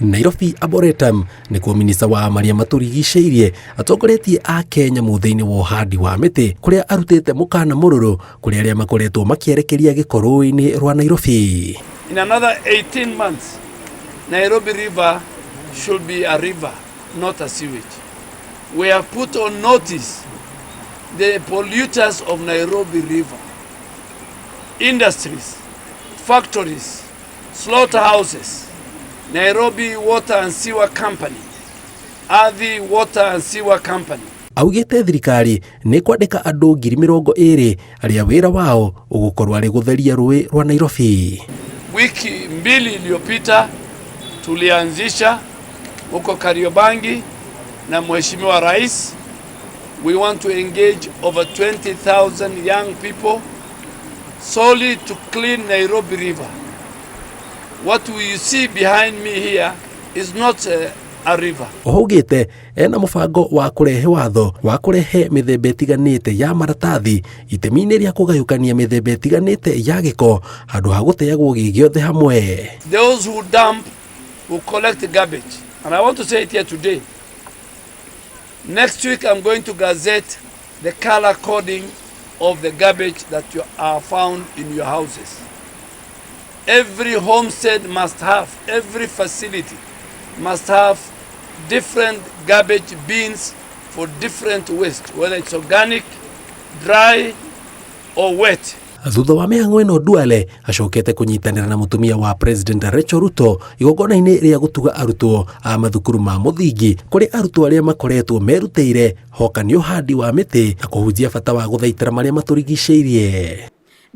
Nairobi Arboretum nĩkuo minista wa marĩa matũrigicĩirie atongoretie a Kenya mũthĩ-inĩ wa ũhandi wa mĩtĩ kũrĩa arutĩte mũkana mũrũrũ kũrĩ arĩa makoretwo makĩerekeria gĩko rũĩ-inĩ rwa Nairobi. In another 18 months, Nairobi River should be a river, not a sewage. We have put on notice the polluters of Nairobi River, industries, factories, slaughterhouses, Nairobi Water and Sewer Company, Athi Water and Sewer Company. Augĩte thirikari nĩ kwandĩka andũ 20,000 arĩa wĩra wao ũgũkorwo arĩ gũtheria rũĩ rwa Nairobi. Wiki 2 iliyopita tulianzisha huko Kariobangi na Mheshimiwa Rais. We want to engage over 20,000 young people solely to clean Nairobi River. What you see behind me here is not a river. Oho augĩte ena mũbango wa kũrehe watho wa kũrehe mĩthemba ĩtiganĩte ya maratathi itemi-inĩ rĩa kũgayũkania mĩthemba ĩtiganĩte ya gĩko handũ ha gũteagwo gĩ gĩothe hamwe. Those who dump will collect garbage. And I want to say it here today. Next week I'm going to gazette the color coding of the garbage that you are found in your houses. Every homestead must have, every facility must have different garbage bins for different waste, whether it's organic, dry or wet. Thutha wa mĩhang'o ĩno Duale acokete kũnyitanĩra na mũtumia wa President Rachel Ruto igongona-inĩ rĩa gũtuga arutwo a mathukuru ma mũthingi kũrĩ arutwo arĩa makoretwo merutĩire hoka nĩ ũhandi wa mĩtĩ na kũhunjia bata wa gũthaitĩra marĩa matũrigicĩirie.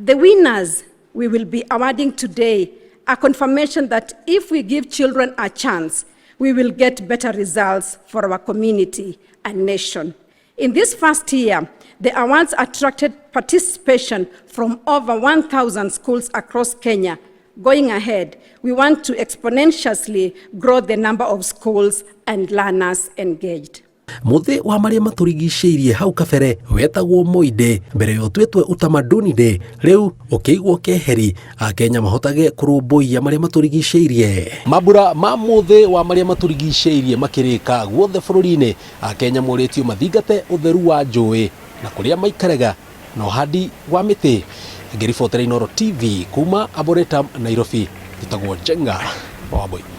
The winners we will be awarding today are confirmation that if we give children a chance, we will get better results for our community and nation. In this first year, the awards attracted participation from over 1,000 schools across Kenya. Going ahead, we want to exponentially grow the number of schools and learners engaged. Mũthĩ wa marĩa matũrigicĩirie hau kabere wetagwo Moi Day mbere ya ũtuĩtwe Utamaduni Day rĩu ũkĩigwo keheri akenya mahotage kũrũmbũiya marĩa matũrigicĩirie. Mambura ma mũthĩ wa marĩa matũrigicĩirie makĩrĩka guothe bũrũri-inĩ akenya morĩtio mathingate ũtheru wa njũĩ na kũrĩa maikaraga na ũhandi wa mĩtĩ. Ngĩribotera Inooro TV kuma Arboretum Nairobi, njĩtagwo Njenga Wambui.